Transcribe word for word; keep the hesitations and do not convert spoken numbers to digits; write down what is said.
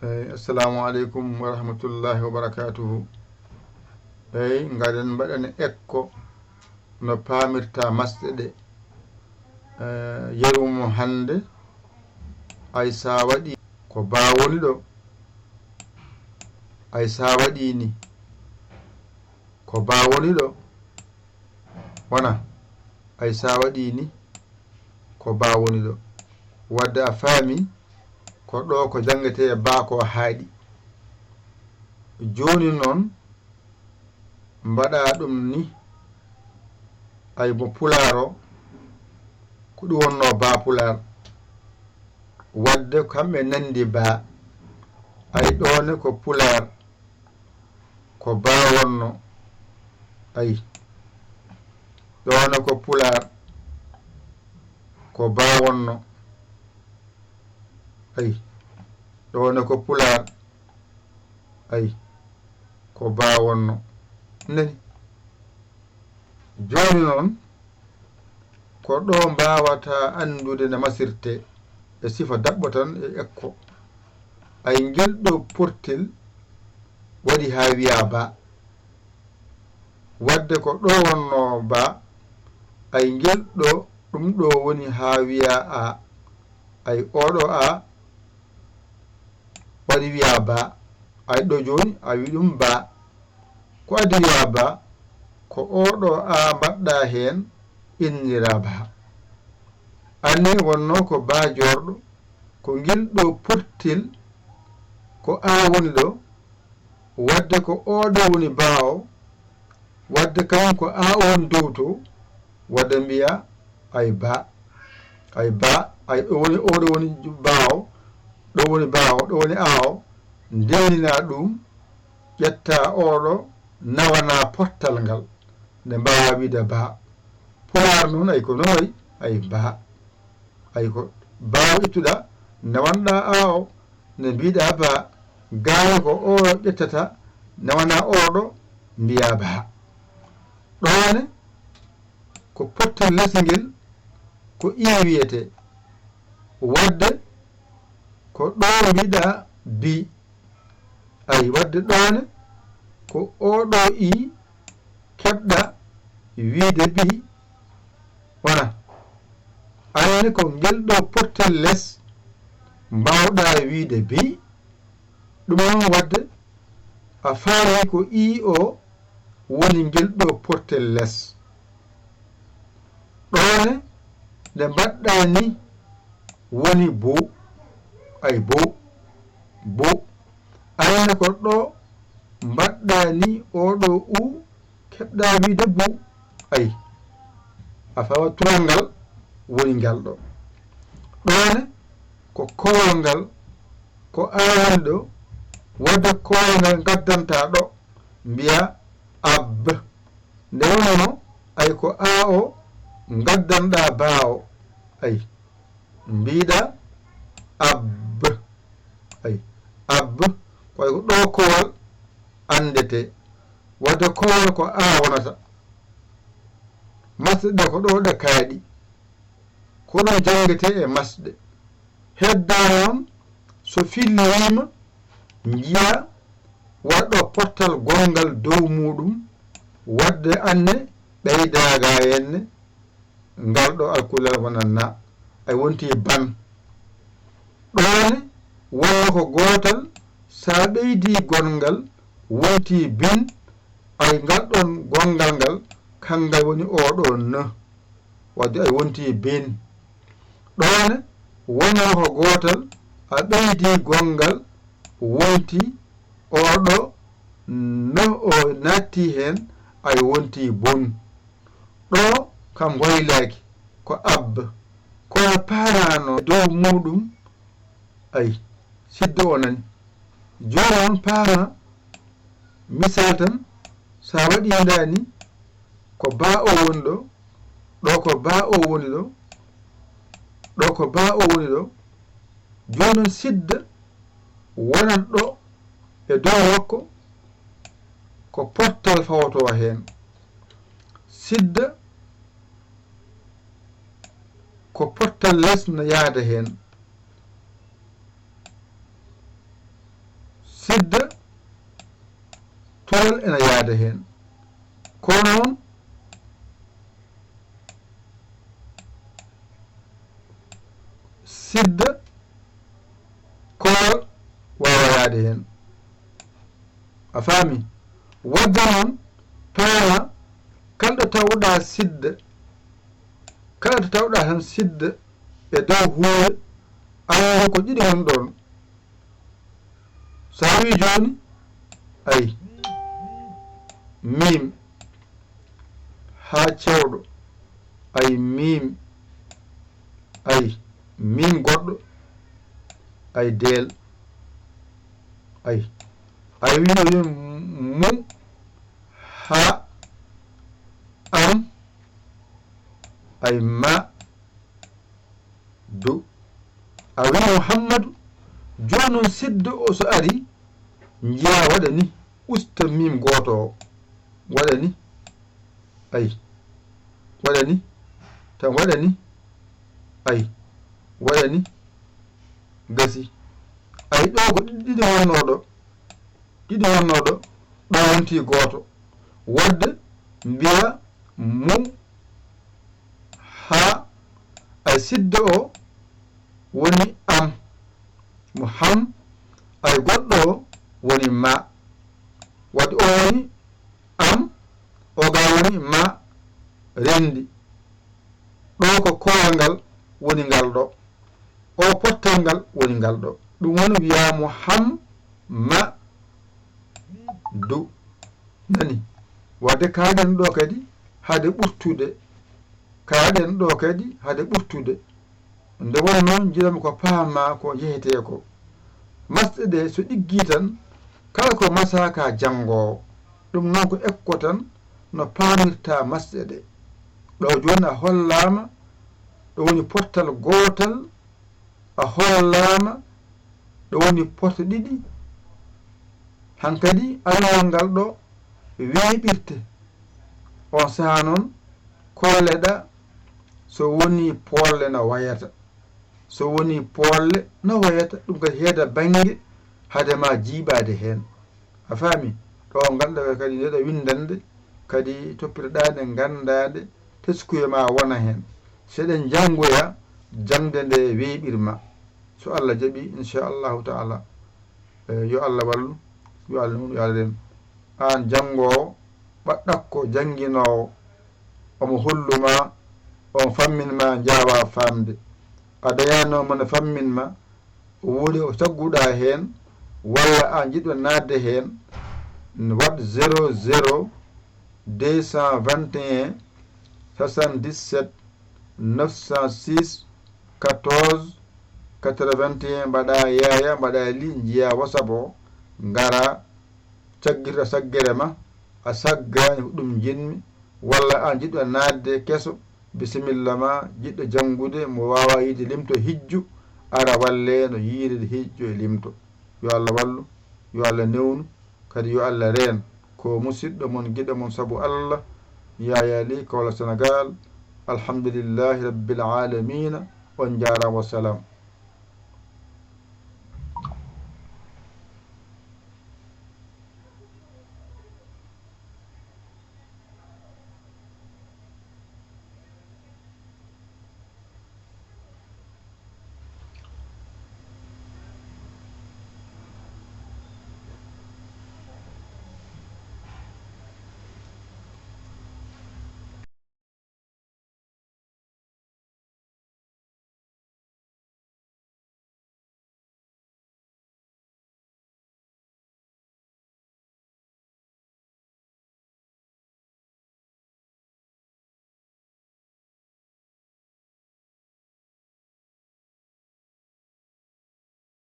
Eyi, assalamu aleykum wa rahmatullahi wa barakatuhu. Eyi, ngaɗen mbaɗen ekko no paamirta masɗe ɗe. Eh, yeru mo hannde, ay sa waɗi ko ba woni ɗo, ay sa waɗi ni, ko ba woni ɗo, wona, ay sa waɗi ni, ko ba woni ɗo. Wadde a faami, ko ɗo ko janngetee e ba ko haaɗi. Jooni noon, mbaɗa ɗum ni, ay mo pulaar o, ko ɗum wonno ba pulaar. Wadde kamɓe nanndi ba, ay ɗo ne ko pulaar, ko ba wonno, ay, ɗo ne ko pulaar, ko ba wonno, ay, ɗo ne ko pulaar, ay, ko ba wonno. Nani? Jooni noon, ko ɗo mbaawata anndude no masirte e sifa daɓɓo tan e ekko. Ay ngel ɗo portel waɗi haa wiya ba. Wadde ko ɗo wonno ba, ay ngel ɗo, ɗum ɗo woni haa wiya a. Ay oɗo a waɗi wiya ba. Ay ɗo jooni a wi ɗum ba. Ko addi wiya ba? Ko oɗo a mbaɗɗa heen innira ba. Anne wonno ko ba joorɗo, ko ngel ɗo portel, ko a woni ɗo, wadde ko oɗo woni ba o, wadde kañum ko a on dow to, wadde mbiya ay ba, ay ba, ay ɗo woni, oɗo woni ba o, ɗo woni ba o, ɗo woni a o, ndendina ɗum, ƴetta oɗo, nawana pottal ngal, nde mbawa wiide ba. Pulaar noon ay ko noon wayi, ay ba. Ay ko ba o ittuɗa, nawanɗa a o, nde mbiɗa ba, gaaya ko o ƴettata, nawana oɗo, mbiya ba. Ɗoone ko pottel les ngel, ko i wiyete. Wadde ko ɗo mbiɗa bi. Ay, wadde ɗoone ko oɗo i keɓɗa wiide bi, wona. Anne ko ngel ɗo portel les mbawɗa wiide bi. Ɗum noon wadde a faami ko i o woni ngel ɗo portel les. Ɗoone nde mbaɗɗa ni woni bo, ay bo, bo. Anne ko ɗo mbaɗɗa ni oɗo u keɓɗa wiide bo, ay. A fawa tural ngal woni ngal ɗo. Ɗoone ko kowal ngal, ko a woni ɗo, wadde kowal ngal ngaddanta ɗo, mbiya ab. Nde wonno ay ko a o ngaddanɗa ba o, ay, mbiɗa ab. Ay, ab, ko ay ko ɗo kowal anndete. Wadde kowal ko a wonata. Masɗe ɗe ko ɗo ɗe kaaɗi. Ko ɗum janngete e masɗe. Hedda noon, so filliriima, njiya waɗɗo pottal gonngal dow muuɗum, wadde anne ɓeyda ga henne, ngal ɗo alkulal wonanna, ay wonti ban. Ɗoone wonno ko gootal, sa ɓeydi gonngal, wonti bin, ay ngal ɗon gonngal ngal, kanngal woni oɗo n. Wadde ay wonti bin. Ɗoone wonno ko gootal, a ɓeydi gonngal, wonti oɗo n o natti heen, ay wonti bun. Ɗo kam waylaaki, ko ab. Ko a paamaano dow muuɗum, ay, siddo o nani. Jooni on paama, misal tan, sa waɗi ndaani, ko ba o woni ɗo, ɗo ko ba o woni ɗo, ɗo ko ba o woni ɗo. Jooni on sidda wonat ɗo e dow makko, ko pottal fawotoo heen. Sidda ko pottal les no yaada heen. Sidda, tolal ena yaada heen. Kono noon, sidda, kolal waawa yaade heen. A faami? Wadde noon, paama, kala ɗo tawɗaa sidda, kala ɗo tawɗaa tan sidda e dow huunde, anndu ko ɗiɗi ngon ɗoon. So a wii jooni, ay, miim, haa cewɗo, ay, miim, ay, miim goɗɗo, ay, deel, ay, ay, wii o wiin mu, ha, am, ay, ma, du. A wii Muhammadu, jooni noon siddo o so ari, njiyaa waɗa ni, usta miim gooto o, waɗa ni, ay, waɗa ni, tan waɗa ni, ay, waɗa ni, gasi. Ay, ɗo ko ɗiɗi wonnoo ɗo, ɗiɗi wonnoo ɗo, ɗo wonti gooto. Wadde mbiya mu, ha, ay siddo o woni am, mo ham, ay goɗɗo o woni ma. Wadde o woni am, o ga woni ma, renndi. Ɗo ko kolangal woni ngal ɗo. O pottal ngal woni ngal ɗo. Ɗum woni wiyaa mo ham, ma, du. Nani? Wadde kaaɗen ɗo kadi hade ɓurtude. Kaaɗen ɗo kadi hade ɓurtude. Nde wonnoo njiɗam ko paamaa ko jehetee ko. Masɗe ɗe so ɗiggii tan, kala ko masaa ka janngoowo. Ɗum noon ko ekko tan no paamirta masɗe ɗe. Ɗo jooni a hollaama, ɗo woni pottal gootal, a hollaama, ɗo woni porte ɗiɗi. Hankadi alluwal ngal ɗo weeɓirte. On sahaa noon, kolleɗa so woni poolle no wayata. So woni poolle no wayata, ɗum kadi heeda bannge hade ma jiiɓaade heen. A faami? Ɗo ngannduɗaa kadi ndeɗo winndannde, kadi toppitoɗaa nde, nganndaa nde, teskuya ma wona heen. So eɗen njanngoya jaŋde nde weeɓirma. So Allah jaɓi, inchallahu taala. Eh, yo Allah wallu, yo Allah nunu, yo Allah renu. Aan janngoowo, ɓaɗɗakko jannginoowo, omo holluma, on famminma, njaawa faamde. A dañaano mo ne famminma, woodi ko tagguɗaa heen, walla a jiɗɗo naatde heen, waɗ zéro zéro deux cent vingt et un soixante-dix-sept neuf cent six quatorze quatre-vingt-un, mbaɗa yaaya, mbaɗa li, njiya WhatsApp o, ngara, caggirta saggere ma, a saggaani ko ɗum njiɗmi, walla aan jiɗɗo naatde keso, bisimilla ma, jiɗɗo janngude, mo waawa yiide limto hijju, ara walle no yiide hijju e limto. Yo Allah wallu, yo Allah newnu, kadi yo Allah reen. Ko musiɗɗo mon, giɗo mon sabu Allah, Yaya Ly, Kaolack, Sénégal. Alhamdulillahi Rabbil Alamina. On njaaraama, wassalam.